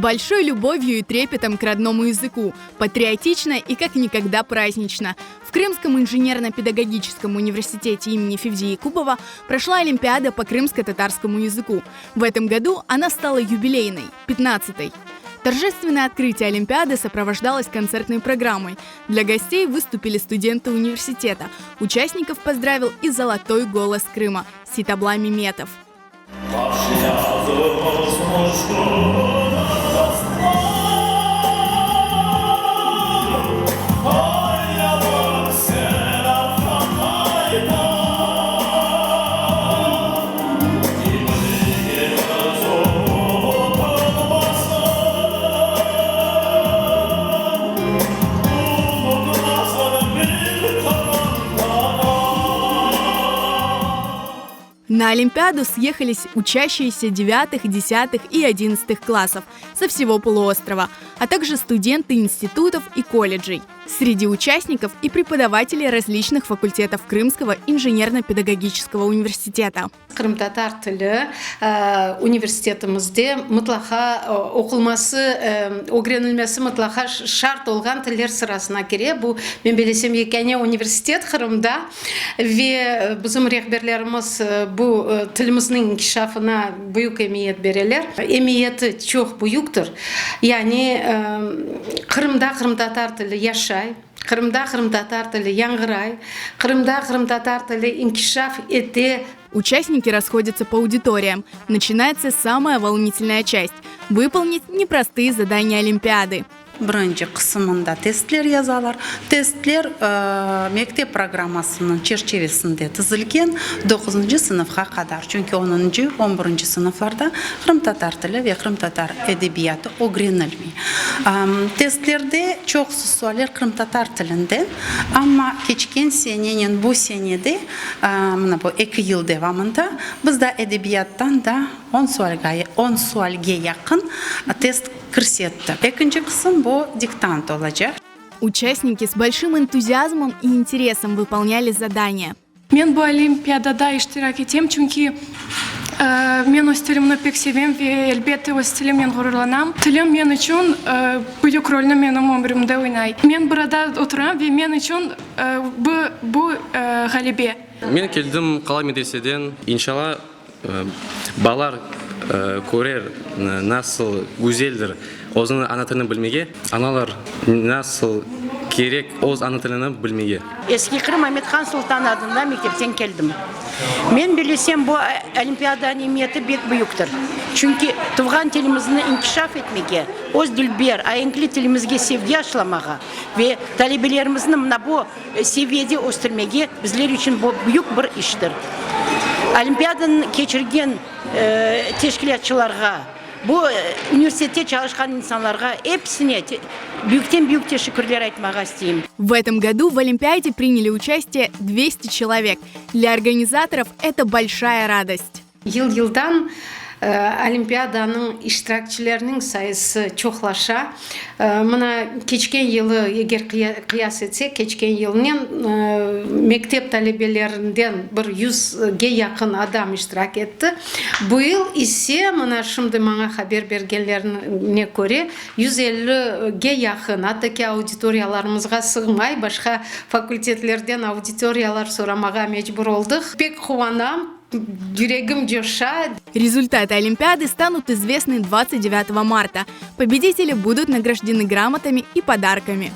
большой любовью и трепетом к родному языку, патриотично и как никогда празднично. В Крымском инженерно-педагогическом университете имени Февзи Якубова прошла Олимпиада по крымско-татарскому языку. В этом году она стала юбилейной, 15-й. Торжественное открытие Олимпиады сопровождалось концертной программой. Для гостей выступили студенты университета. Участников поздравил и золотой голос Крыма Сеитабла Меметов. На Олимпиаду съехались учащиеся 9, 10 и 11 классов со всего полуострова, а также студенты институтов и колледжей. Среди участников и преподаватели различных факультетов Крымского инженерно-педагогического университета. Qırımtatar tili universitetimizde mıtlaqa oqulması, ögrenilmesi mıtlaqa şart olğan tiller sırasına kire. Bu, men bilesem, yekâne universitet Qırımda ve bizim rehberlerimiz bu tilimizniñ inkişafına büyük emiyet bereler. Emiyeti çoq büyüktir. Yani Qırımda qırımtatar tili yaşay. Qırımda qırımtatar tili yañğıray, Qırımda qırımtatar tili inkişaf ete. Участники расходятся по аудиториям. Начинается самая волнительная часть – выполнить непростые задания Олимпиады. Birinci qısımında testler yazalar. Testler mektep programmasınıñ çerçevesinde tizilgen doquzıncı sınıfqa qadar, çünki onuncı, on birinci sınıflarda qırımtatar tili ve qırımtatar edebiyatı ögrenilmey. Testlerde çoqusı sualler qırımtatar tilinden, amma keçken senenen bu senede, mına bu eki yıl devamında biz da edebiyattan da on sualge, on sualge yaqın test kirsettik. Ekinci qısım bu diktant olacaq. Участники с большим энтузиазмом и интересом выполняли задания. Men bu olimpiadada iştirak etem, çünki men öz tilimni pek sevem ve, elbette, öz tilimnen ğururlanam. Tilim men içün büyük rolni menim ömrümde oynay. Men burada oturam ve men içün bu ğalebe. Men keldim Qala medreseden. İnşalla, balalar körer, nasıl güzeldir özüniñ ana tilini bilmege. Analar nasıl kerek öz ana tilini bilmege. Eski Qırım Amet-Han Sultan adında mektepten keldim. Men bilesem, bu olimpiadanıñ emiyeti bek büyüktir. Çünki tuvğan tilimizni inkişaf etmege, öz dülber, aenkli tilimizge sevgi aşlamağa ve talebelerimizni mına bu seviyede östürmege bizler içün bu büyük bir iştir. Olimpiadanı keçirgen teşkilâtçılarğa, Bu universitette çalışqan insanlarğa episine büyükten-büyük teşekkürler aytmağa isteyim. В этом году в Олимпиаде приняли участие 200 человек. Для организаторов это большая радость. Yıl-yıldan olimpiadanıñ iştirakçileriniñ sayısı çoqlaşa. Mına, keçken yılı eger qıyas etsek, keçken yılnen mektep talebelerinden bir yüzge yaqın adam iştirak etti. Bu yıl ise, mına şimdi maña haber bergenlerine köre, 150-ge yaqın, atta ki auditoriyalarımızğa sığmay, başqa fakultetlerden auditoriyalar soramağa mecbur oldıq. Pek quvanam. Yüregim coşa. Результаты Олимпиады станут известны 29 марта. Победители будут награждены грамотами и подарками.